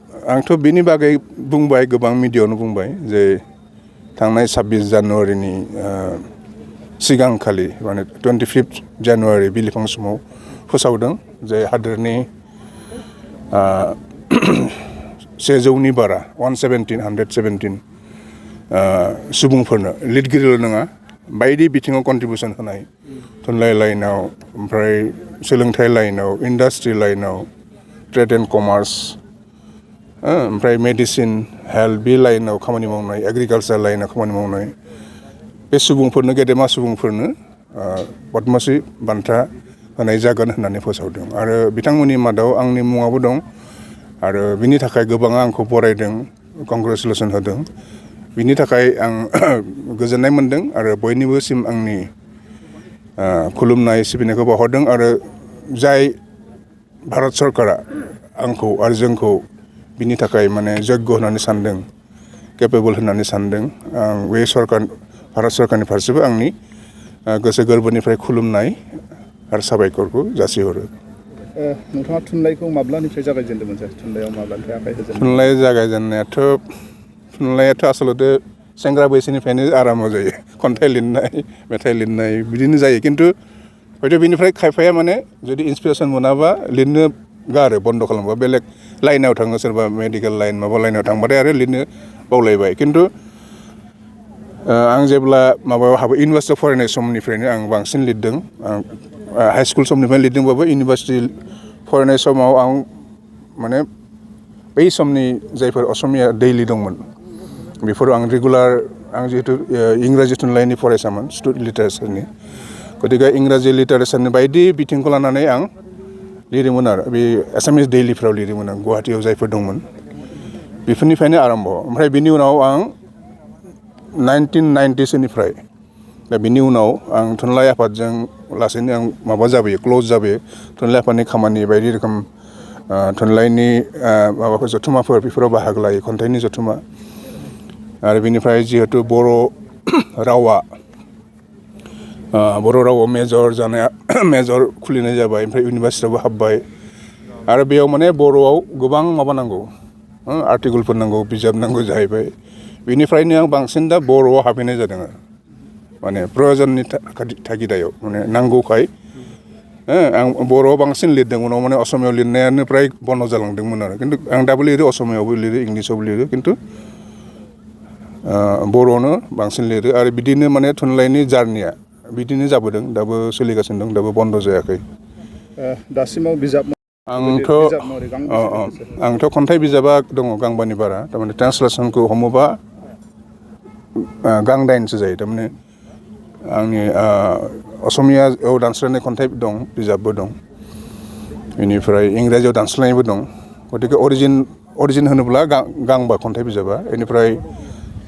आंथ' बिनि बागै बुंबाय गोबां मिडियायावनो बुंबाय जे थांनाय 26 जानुवारिनि सिगांखालि माने 25 जानुवारि बिलिफां समाव फोसावदों जे हादोरनि 100नि बारा 117 सुबुंफोरनो लिरगिरिल' नङा बायदि बिथिङाव कन्ट्रिबिउसन होनाय थुनलाइ लाइनाव ओमफ्राय सोलोंथाइ लाइनाव इन्डास्ट्रि लाइनाव ट्रेड एन्ड कमार्स ओमफ्राय मेडिसिन हेल्थ बे लाइनाव खामानि मावनाय एग्रिकालसार लाइनाव खामानि मावनाय बे सुबुंफोरनो गेदेमा सुबुंफोरनो पद्मश्री बान्था होनाय जागोन होननानै फोसावदों आरो बिथांमोननि मादाव आंनि मुङाबो दं आरो बिनि थाखाय गोबाङा आंखौ बरायदों कंग्रेचुलेसन होदों बिनि थाखाय आं गोजोननाय मोनदों आरो बयनिबोसिम आंनि खुलुमनाय सिबिनायखौ बावहरदों आरो जाय भारत सरकारा आंखौ आरो जोंखौ बिनि थाखाय माने जग्य होननानै सानदों केपेबल होननानै सानदों आं बे भारत सरकारनि फारसेबो आंनि गोसो गोरबोनिफ्राय खुलुमनाय आरो साबायखरखौ जासिहरो। नोंथाङा थुनलाइखौ माब्लानिफ्राय जागायजेनदोंमोन सार? थुनलाइयाव माब्लानिफ्राय आखाइ होजेनदों? थुनलाइ जागायजेननायाथ' आसलते सेंग्रा बैसोनिफ्रायनो आराम्भ जायो खन्थाइ लिरनाय मेथाइ लिरनाय बिदिनो जायो खिन्थु हयथ' बिनिफ्राय खायफाया माने जुदि इन्सपिरेसन मोनाबा लिरनो गारो बन्द' खालामबा बेलेग लाइनाव थाङो सोरबा मेडिकेल लाइन माबा लाइनाव थांबाथाय आरो लिरनो बावलायबाय खिन्थु आं जेब्ला माबायाव हाबो इउनिभार्सिटियाव फरायनाय समनिफ्रायनो आं बांसिन लिरदों हाइ स्कुल समनिफ्रायनो लिरदोंबाबो इउनिभार्सिटि फरायनाय समाव आं माने बै समनि जायफोर असमिया दैलि दंमोन बेफोराव आं रेगुलार आं जिहेतु इंराजि थुनलाइनि फरायसामोन स्टुडेन्ट लिटारेचारनि गतिके इंराजि लिटारेचारनि बायदि बिथिंखौ लानानै आं लिरोमोन आरो बे एसामिस दैलिफ्राव लिरोमोन आं गुवाहाटियाव जायफोर दंमोन बेफोरनिफ्रायनो आरम्भ ओमफ्राय बिनि उनाव आं 1990सोनिफ्राय दा बिनि उनाव आं थुनलाइ आफादजों लासैनो आं माबा जाबोयो क्ल'ज जाबोयो थुनलाइ आफादनि खामानि बायदि रोखोम थुनलाइनि माबाफोर जथुम्माफोर बेफोराव बाहागो लायो खन्थाइनि जथुम्मा आरो बिनिफ्राय जिहेतु बर' रावाव मेजर खुलिनाय जाबाय ओमफ्राय इउनिभार्सिटियावबो हाबबाय आरो बेयाव माने बर'आव गोबां माबा नांगौ आर्टिकेलफोर नांगौ बिजाब नांगौ जाहैबाय बेनिफ्रायनो आं बांसिन दा बर'आव हाबहैनाय जादों आरो माने प्रयजननि थागिदायाव माने नांगौखाय आं बर'आव बांसिन लिरदों उनाव माने असमियाव लिरनायानो फ्राय बन्द जालांदोंमोन आरो खिन्थु आं दाबो लिरो असमियावबो लिरो इंलिसावबो लिरो खिन्थु बर'आवनो बांसिन लिरो आरो बिदिनो माने थुनलाइनि जार्निया बिदिनो जाबोदों दाबो सोलिगासिनो दं दाबो बन्द जायाखै। दासिमाव बिजाब आंथ' खन्थाइ बिजाबा दङ गांबानि बारा थारमाने ट्रेन्सलेसनखौ हमोबा गांदाइनसो जायो थारमाने आंनि असमियायाव दानस्लायनाय खन्थाइ दं बिजाबबो दं बेनिफ्राय इंराजियाव दानस्लायनायबो दं गतिके अरिजिन होनोब्ला गांबा खन्थाइ बिजाबा बेनिफ्राय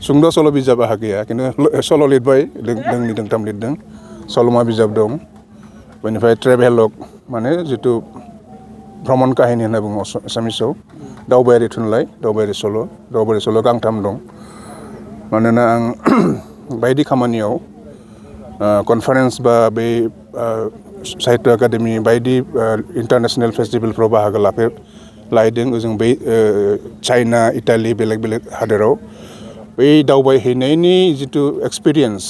सुंद' सल' बिजाब आहा गैया खिन्थु सल' लिरबाय दोंनै दोंथाम लिरदों सल'मा बिजाब दं बेनिफ्राय ट्रेभेलग माने जिथु भ्रमण काहिनी होनना बुङो एसामिसाव दावबायारि थुनलाइ दावबायारि सल' गांथाम दं मानोना आं बायदि खामानियाव कनफारेन्स बा बै साहित्य एकाडेमि बायदि इन्टारनेसनेल फेस्टिभेलफ्राव बाहागो लाहैदों ओजों बै चाइना इटालि बेलेग हादोराव बै दावबायहैनायनि जिथु एक्सपिरियेन्स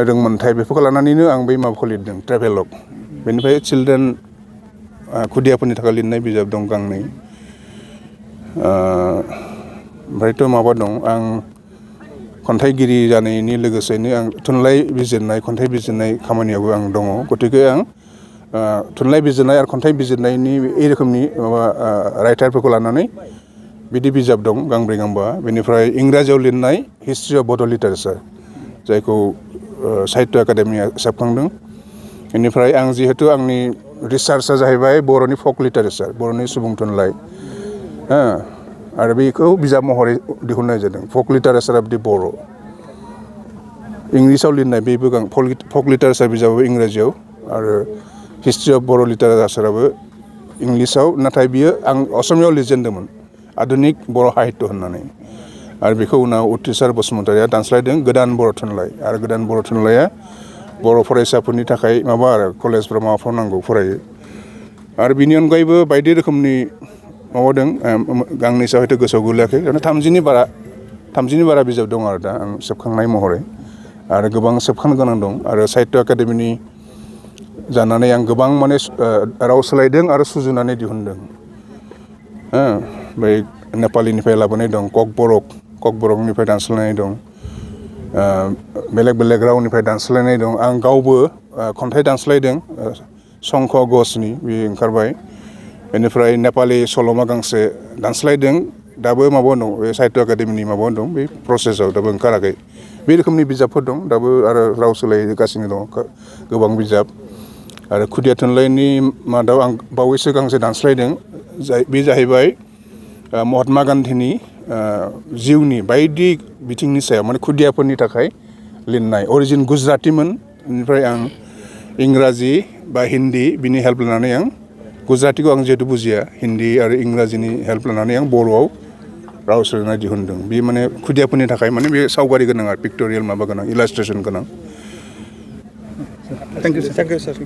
रोंमोनथाय बेफोरखौ लानानैनो आं बै माबाखौ लिरदों ट्रेभेलग बेनिफ्राय चिलड्रेन खुदियाफोरनि थाखाय लिरनाय बिजाब दं गांनै ओमफ्रायथ' माबा दं आं खन्थाइगिरि जानायनि लोगोसेनो आं थुनलाइ बिजिरनाय खन्थाइ बिजिरनाय खामानियावबो आं दङ गतिके आं थुनलाइ बिजिरनाय आरो खन्थाइ बिजिरनायनि बे रोखोमनि माबा राइटारफोरखौ लानानै बिदि बिजाब दं गांब्रै गांबा बेनिफ्राय इंराजियाव लिरनाय हिस्ट्रि अफ बड' लिटारेचार जायखौ साहित्य एकाडेमिया सेबखांदों बेनिफ्राय आं जिहेतु आंनि रिसार्चआ जाहैबाय बर'नि फक लिटारेचार बर'नि सुबुं थुनलाइ आरो बेखौ बिजाब महरै दिहुननाय जादों फक लिटारेचार अफ दि बर' इंलिसाव लिरनाय बेबो फक लिटारेचार बिजाबाबो इंराजियाव आरो हिस्ट्रि अफ बर' लिटारेचाराबो इंलिसाव नाथाय बियो आं असमियाव लिरजेनदोंमोन आधुनिक बर' साहित्य होननानै आरो बेखौ उनाव उथ्रिसार बसुमतारिया दानस्लायदों गोदान बर' थुनलाइ आरो गोदान बर' थुनलाइया बर' फरायसाफोरनि थाखाय माबा आरो कलेजफ्राव माबाफ्राव नांगौ फरायो आरो बिनि अनगायैबो बायदि रोखोमनि माबादों गांनैसो हयथ' गोसोआव गोलैयाखै 30नि बारा बिजाब दं आरो दा आं सेबखांनाय महरै आरो गोबां सेबखांनो गोनां दं आरो साहित्य एकाडेमिनि जानानै आं गोबां माने राव सोलायदों आरो सुजुनानै दिहुनदों बै नेपालिनिफ्राय लाबोनाय दं ककबरकनिफ्राय दानस्लायनाय दं बेलेग रावनिफ्राय दानस्लायनाय दं आं गावबो खन्थाइ दानस्लायदों संख घसनि बे ओंखारबाय बेनिफ्राय नेपालि सल'मा गांसे दानस्लायदों दाबो माबा दं बे साहित्य एकाडेमिनि माबा दं बे प्रसेसआव दाबो ओंखाराखै बे रोखोमनि बिजाबफोर दं दाबो आरो राव सोलायगासिनो दं गोबां बिजाब आरो खुदिया थुनलाइनि मादाव आं बावैसो गांसे दानस्लायदों बे जाहैबाय महात्मा गान्धीनि जिउनि बायदि बिथिंनि सायाव माने खुदियाफोरनि थाखाय लिरनाय अरिजिन गुजरातीमोन बेनिफ्राय आं इंराजि बा हिन्दी बिनि हेल्प लानानै आं गुजरातीखौ आं जिहेतु बुजिया हिन्दी आरो इंराजिनि हेल्प लानानै आं बर'आव राव सोलायना दिहुनदों बे माने खुदियाफोरनि थाखाय माने बे सावगारि गोनां आरो पिक्ट'रियेल माबा गोनां इलास्ट्रेसन गोनां थेंक इउ सार